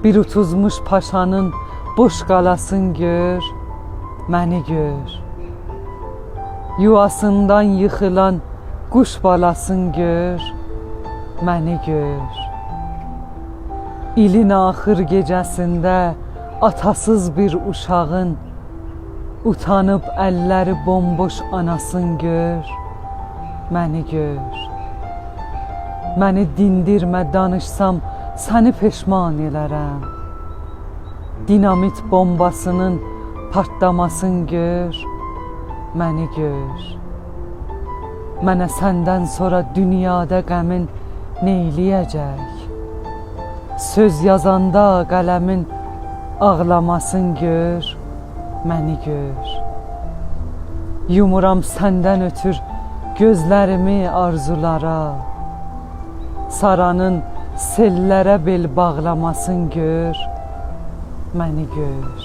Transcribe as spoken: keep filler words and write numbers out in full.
بیر اوتوزموش پاشانین بوش قالاسین گؤر، منی گؤر. یوواسیندان ییخیلان قوش بالاسین گؤر، منی گؤر. ایلین آخیر گئجه‌سینده آتاسیز بیر اوشاغین اوتانیب اللری بومبوش آناسین گؤر، منی گؤر. منی دیندیرمه، دانیشسام سنی پشمان ائلرم. دینامیت بومباسی‌نین پارتلاماسین گؤر، منی گؤر. منه سندن سونرا دونیادا غمین نئیلیه‌جک؟ سؤز یازاندا قلمین آغلاماسین گؤر، منی گؤر. یومورام سندن اؤتور گؤزلریمی آرزولارا. سارانین سئللره بئل باغلاماسین گؤر، منی گؤر.